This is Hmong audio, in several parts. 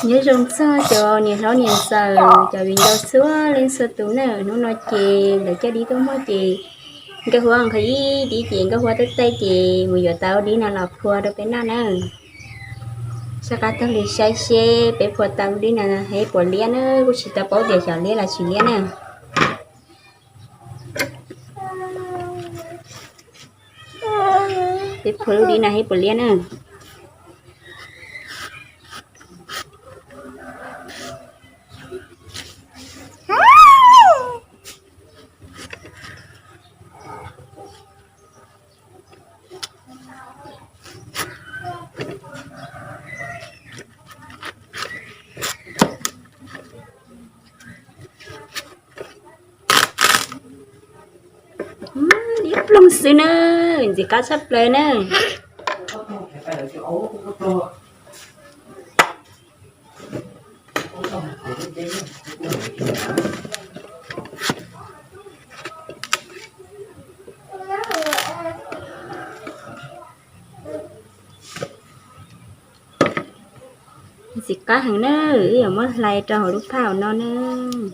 Nyob zoo txog cov niam hlob niam ntxawm, cov viv ncaus txhua leej txhua tus nawb. Hnub no ces lawv coj dib tuaj muag ces Nkauj Huab nqhis ib dib ces Nkauj Huab taij taij ces mus yuav tau dib no los phua rau peb noj nawb. Soj qab taug li saib seb peb phua tau dib no heev puas liab nawb, kuj tsis tau paub tias xyov liab los tsis liab nawb. Peb phua lub dib no heev puas liab nawb. Ib ploog xwb nawb, ntxim qab tshaj plaws nawb. Ntxim qab heev nawb, wb yuav muab hlais rau hauv lub phaj no nawb.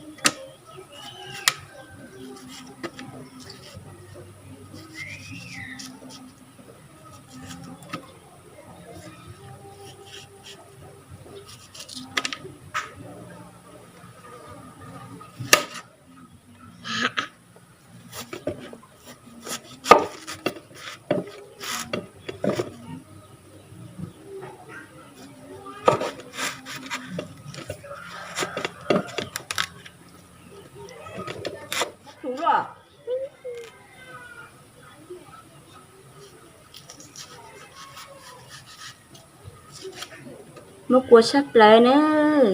Muaj kua tshaj plaws na,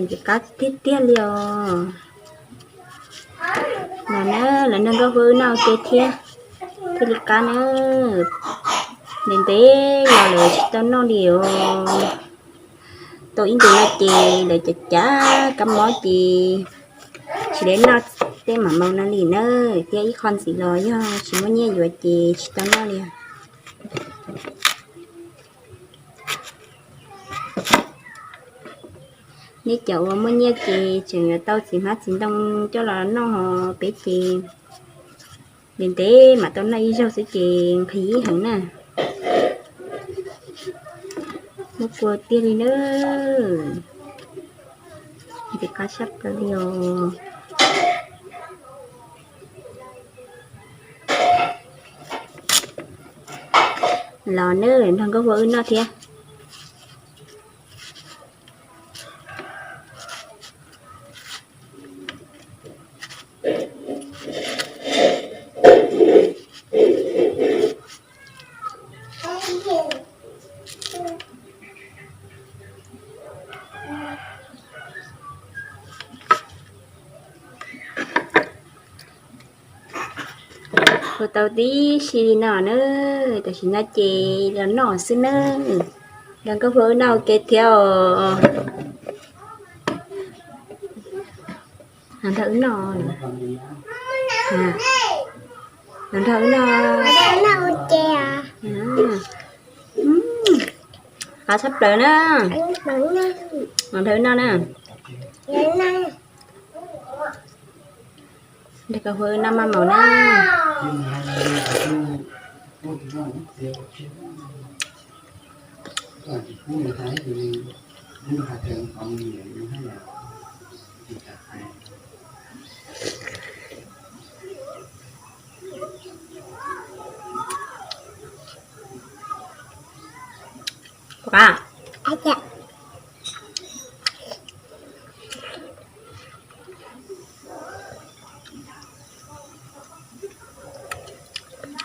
ntxim qab tiag tiag li os. Los na, los nrog Nkauj Huab wb noj ua ke thiab, thiaj li qab na. Ntev ntev los lawv tsis tau noj li os. Tau ib ntus no ces lawv cav cav kab mob ces tsis deb noj tej mam maus no li na, thiab ib qho ntxiv los yog tsis muaj nyiaj yuav ces tsis tau noj li. Nej cov uas muaj nyiaj ces tseem yuav tau txiv hmab txiv ntoo coj los noj, ho peb ces ntev ntev mam tau noj ib zaug xwb ces nqhis heev na. Muaj kua tiag li na. Ntxim qab tshaj plaws li os. Los nawb, nrog Nkauj Huab wb noj thiab. Ua tau tib si li no na, tam sim no ces los noj xwb na. Nrog Nkauj Huab wb noj ua ke thiab os. Los nrog wb noj. Los nrog wb noj. Qab tshaj plaws na. Los nrog wb noj na. Nrog Nkauj Huab wb noj maj mos na.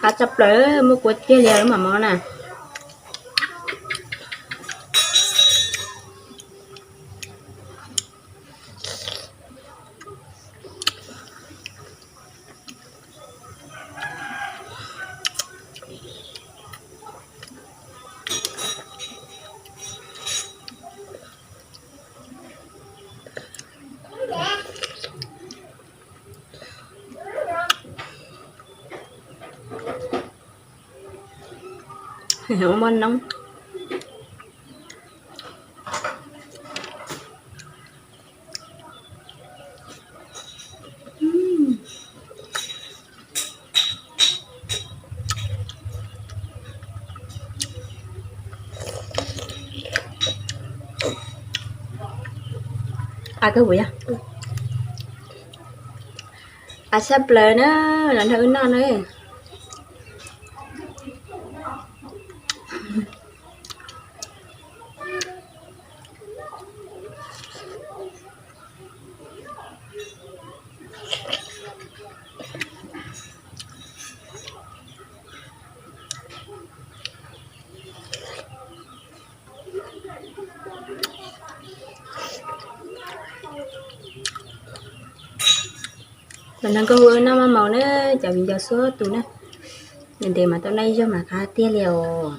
Qab tshaj plaws, muaj kua tiag li lub mam mos na. Muaj noob. Qab kawg puas yog? Qab tshaj plaws na, los nrog wb noj na. Los nrog nkauj Huab noj maj maus na, cov viv ncaus txhua tus na. Ntev ntev mas tau noj ib zaug mas qab tiag li os.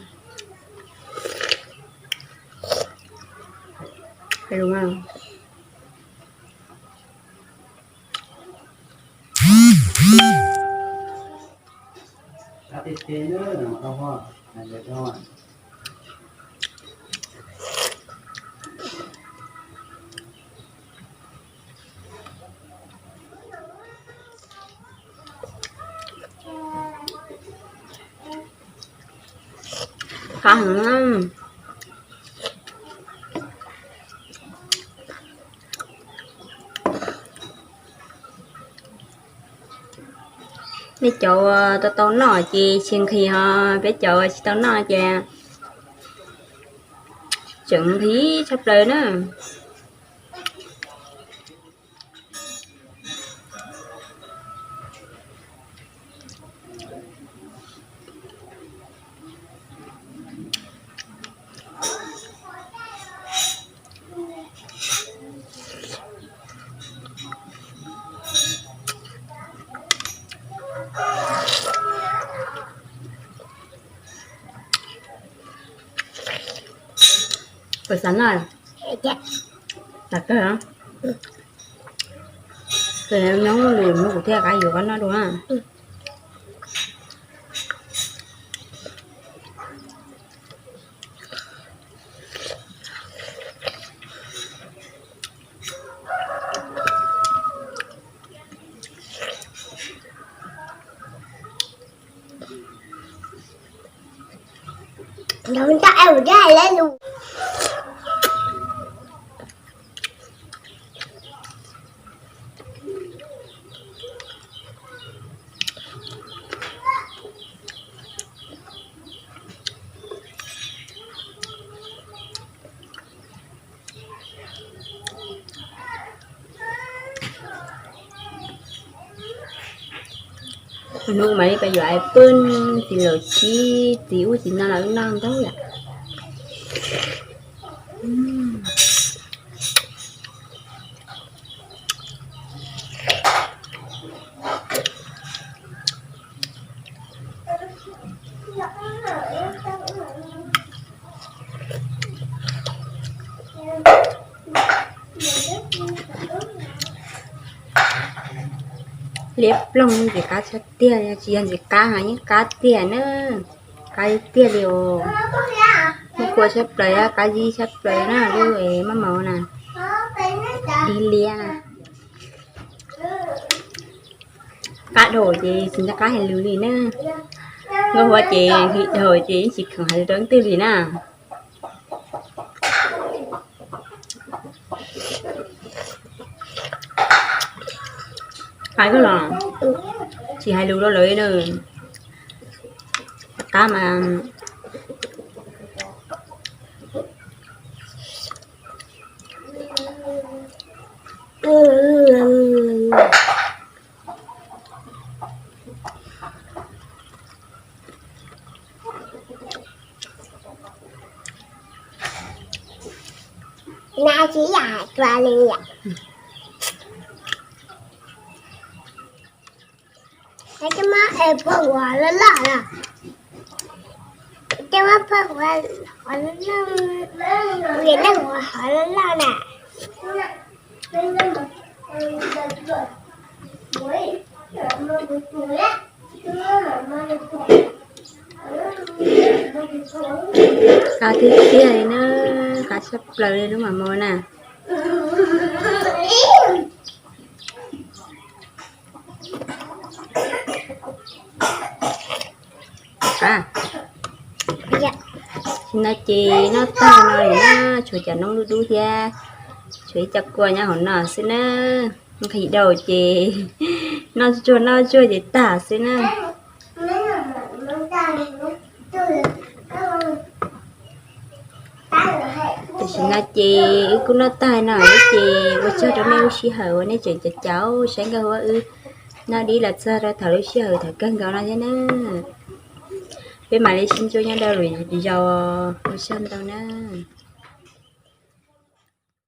Qab heev. Nej cov uas tau tau noj ces tsis nqhis, ho peb cov uas tsis tau noj ces tseem nqhis tshaj plaws na. Puas xav noj? Xav kawg. Nyob lus muab kuv thiaj qab yuav koj noj dua. Hnub mas peb yuav pw txiv laus txiv ub txiv no los wb noj ntau yam. Liab ploog ntxim qab tshaj tiag, tsis yog ntxim qab, yeej qab tiag na. Qab tiag li os. Muaj kua tshaj plaws, qab zib tshaj plaws na, lub maj maus na. Dig liab na. Qab dhau ces tsis nco qab hais lus li na. Nkauj Huab ces nqhis dhau ces yeej tsis khoom hais lus rau leej twg li na. Qab kawg los tsis hais lus rau lawv na. Qab mas Qab tiag tiag li na, qab tshaj plaws li lub maj maus na. Qab. Tam sim no ces noj tag no lawm na, tshuav cov noob dub dub thiab Tshuav ib co kua nyob hauv no xwb na. Nqhis daus ces noj tsuag noj tsuag ces tag xwb na. Tam sim no ces wb kuj noj tag no ces ua tsaug rau nej lub sij hawm uas nej tseem caum caum saib nkauj huab wb noj dib los txog rau thaum lub sij hawm thaum kawg nkaus no thiab na. Peb mam li sib ntsib nyob rau lwm zaus, ua tsaug ntau na.